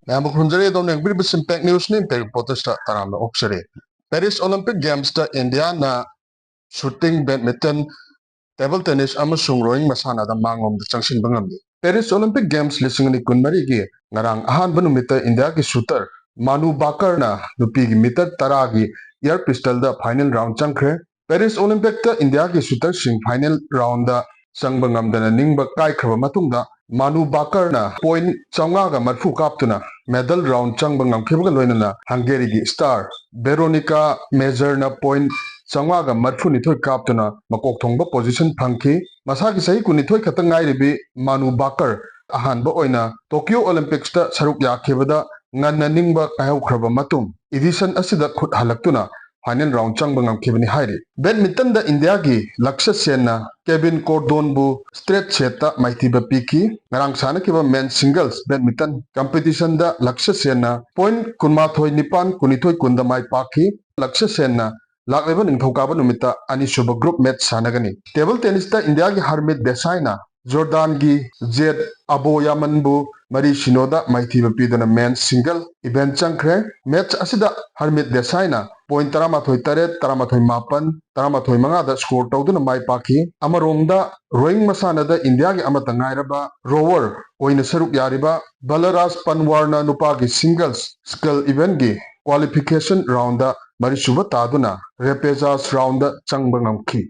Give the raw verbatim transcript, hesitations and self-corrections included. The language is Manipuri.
ꯃꯌꯥꯝꯕꯨ ꯈꯨꯔꯨꯝꯖꯔꯤ꯫ ꯑꯗꯣꯝꯅ ꯌꯦꯡꯕꯤꯔꯤꯕꯁꯤ ꯏꯝꯄꯦꯛ ꯅ꯭ꯌꯨꯁꯅꯤ꯫ ꯏꯝꯄꯦꯛ ꯔꯤꯄꯣꯔꯇꯔꯁꯇ ꯇꯔꯥꯝꯅ ꯑꯣꯛꯆꯔꯤ꯫ ꯄꯦꯔꯤꯁ ꯑꯣꯂꯤꯝꯄꯤꯛ ꯒꯦꯝꯁꯇ ꯏꯟꯗꯤꯌꯥꯅ ꯁꯨꯇꯤꯡ, ꯕꯦꯗꯃꯤꯟꯇꯟ, ꯇꯦꯕꯜ ꯇꯦꯅꯤꯁ ꯑꯃꯁꯨꯡ ꯔꯣꯋꯤꯡ ꯃꯁꯥꯟꯅꯗ ꯃꯥꯡꯂꯣꯝꯗ ꯆꯪꯁꯤꯟꯕ ꯉꯝꯂꯤ꯫ ꯄꯦꯔꯤꯁ ꯑꯣꯂꯤꯝꯄꯤꯛ ꯒꯦꯝꯁ ꯂꯤꯁꯤꯡ ꯑꯅꯤ ꯀꯨꯟꯃꯔꯤꯒꯤ ꯉꯔꯥꯡ ꯑꯍꯥꯟꯕ ꯅꯨꯃꯤꯠꯇ ꯏꯟꯗꯤꯌꯥꯒꯤ ꯁꯨꯇꯔ ꯃꯥꯅꯨ ꯕꯥꯀꯔꯅ ꯅꯨꯄꯤꯒꯤ ꯃꯤꯇꯔ ꯇꯔꯥꯒꯤ ꯏꯌꯔ ꯄꯤꯁꯇꯜꯗ ꯐꯥꯏꯅꯦꯜ ꯔꯥꯎꯟ ꯆꯪꯈ꯭ꯔꯦ꯫ ꯄꯦꯔꯤꯁ ꯑꯣꯂꯤꯝꯄꯤꯛꯇ ꯏꯟꯗꯤꯌꯥꯒꯤ ꯁꯨꯇꯔꯁꯤꯡ ꯐꯥꯏꯅꯦꯜ ꯔꯥꯎꯟꯗ ꯆꯪꯕ ꯉꯝꯗꯅ ꯅꯤꯡꯕ ꯀꯥꯏꯈ꯭ꯔꯕ ꯃꯇꯨꯡꯗ ꯃꯥꯅꯨ ꯕꯥꯀꯔꯅ ꯄꯣꯏꯟ ꯆꯥꯝꯃꯉꯥꯒ ꯃꯔꯤꯐꯨ ꯀꯥꯞꯇꯨꯅ ꯃꯦꯗꯜ ꯔꯥꯎꯟ ꯆꯪꯕ ꯉꯝꯈꯤꯕꯒ ꯂꯣꯏꯅꯅ ꯍꯪꯒꯦꯔꯤꯒꯤ ꯁ꯭ꯇꯥꯔ ꯕꯦꯔꯣꯅꯤꯀꯥ ꯃꯦꯖꯔꯅ ꯄꯣꯏꯟ ꯆꯥꯝꯃꯉꯥꯒ ꯃꯔꯤꯐꯨꯅꯤꯊꯣꯏ ꯀꯥꯞꯇꯨꯅ ꯃꯀꯣꯛ ꯊꯣꯡꯕ ꯄꯣꯖꯤꯁꯟ ꯐꯪꯈꯤ꯫ ꯃꯁꯥꯒꯤ ꯆꯍꯤ ꯀꯨꯟꯅꯤꯊꯣꯏ ꯈꯛꯇ ꯉꯥꯏꯔꯤꯕꯤ ꯃꯥꯅꯨ ꯕꯥꯀꯔ ꯑꯍꯥꯟꯕ ꯑꯣꯏꯅ ꯇꯣꯀꯤꯌꯣ ꯑꯣꯂꯤꯝꯄꯤꯛꯁꯇ ꯁꯔꯨꯛ ꯌꯥꯈꯤꯕꯗ ꯉꯟꯅ ꯅꯤꯡꯕ ꯀꯥꯏꯍꯧꯈ꯭ꯔꯕ ꯃꯇꯨꯡ ꯏꯗꯤꯁꯟ ꯑꯁꯤꯗ ꯈꯨꯠ ꯍꯜꯂꯛꯇꯨꯅ ꯐꯥꯏꯅꯦꯜ ꯔꯥꯎꯟ ꯆꯪꯕ ꯉꯝꯈꯤꯕꯅꯤ ꯍꯥꯏꯔꯤ꯫ ꯕꯦꯗꯃꯤꯟꯇꯟꯗ ꯏꯟꯗꯤꯌꯥꯒꯤ ꯂꯛꯁ ꯁꯦꯟꯅ ꯀꯦꯕꯤꯟ ꯀꯣꯔꯗꯣꯟꯕꯨ ꯁ꯭ꯇ꯭ꯔꯦꯠ ꯁꯦꯠꯇ ꯃꯥꯏꯊꯤꯕ ꯄꯤꯈꯤ꯫ ꯉꯔꯥꯡ ꯁꯥꯟꯅꯈꯤꯕ ꯃꯦꯟ ꯁꯤꯡꯒꯜꯁ ꯕꯦꯗꯃꯤꯟꯇꯟ ꯀꯝꯄꯤꯇꯤꯁꯟꯗ ꯂꯛꯁ ꯁꯦꯟꯅ ꯄꯣꯏꯟ ꯀꯨꯟꯃꯥꯊꯣꯏ ꯅꯤꯄꯥꯟ, ꯀꯨꯟꯅꯤꯊꯣꯏ ꯀꯨꯟꯗ ꯃꯥꯏ ꯄꯥꯛꯈꯤ꯫ ꯂꯛꯁ ꯁꯦꯟꯅ ꯂꯥꯛꯂꯤꯕ ꯅꯤꯡꯊꯧꯀꯥꯕ ꯅꯨꯃꯤꯠꯇ ꯑꯅꯤꯁꯨꯕ ꯒ꯭ꯔꯨꯞ ꯃꯦꯠꯆ ꯁꯥꯟꯅꯒꯅꯤ꯫ ꯇꯦꯕꯜ ꯇꯦꯅꯤꯁꯇ ꯏꯟꯗꯤꯌꯥꯒꯤ ꯍꯔꯃꯤꯠ ꯗꯦꯁꯥꯏꯅ ꯖꯣꯔꯗꯥꯟꯒꯤ ꯖꯦꯗ ꯑꯕꯣ ꯌꯥꯃꯟꯕꯨ ꯃꯔꯤ ꯁꯤꯅꯣꯗ ꯃꯥꯏꯊꯤꯕ ꯄꯤꯗꯨꯅ ꯃꯦꯟ ꯁꯤꯡꯒꯜ ꯏꯚꯦꯟꯠ ꯆꯪꯈ꯭ꯔꯦ꯫ ꯃꯦꯠꯆ ꯑꯁꯤꯗ ꯍꯔꯃꯤꯠ ꯗꯦꯁꯥꯏꯅ ꯄꯣꯏꯟ ꯇꯔꯥꯃꯥꯊꯣꯏ ꯇꯔꯦꯠ, ꯇꯔꯥꯃꯥꯊꯣꯏ ꯃꯥꯄꯟ, ꯇꯔꯥꯃꯥꯊꯣꯏ ꯃꯉꯥꯗ ꯁ꯭ꯀꯣꯔ ꯇꯧꯗꯨꯅ ꯃꯥꯏ ꯄꯥꯛꯈꯤ꯫ ꯑꯃꯔꯣꯝꯗ ꯔꯣꯋꯤꯡ ꯃꯁꯥꯟꯅꯗ ꯏꯟꯗꯤꯌꯥꯒꯤ ꯑꯃꯠꯇ ꯉꯥꯏꯔꯕ ꯔꯣꯋꯔ ꯑꯣꯏꯅ ꯁꯔꯨꯛ ꯌꯥꯔꯤꯕ ꯕꯂꯔꯥꯖ ꯄꯟꯋꯥꯔꯅ ꯅꯨꯄꯥꯒꯤ ꯁꯤꯡꯒꯜꯁ ꯁ꯭ꯀꯜ ꯏꯚꯦꯟꯠꯒꯤ ꯀ꯭ꯋꯥꯂꯤꯐꯤꯀꯦꯁꯟ ꯔꯥꯎꯟꯗ ꯃꯔꯤꯁꯨꯕ ꯇꯥꯗꯨꯅ ꯔꯦꯄꯦꯖꯥꯖ ꯔꯥꯎꯟꯗ ꯆꯪꯕ ꯉꯝꯈꯤ꯫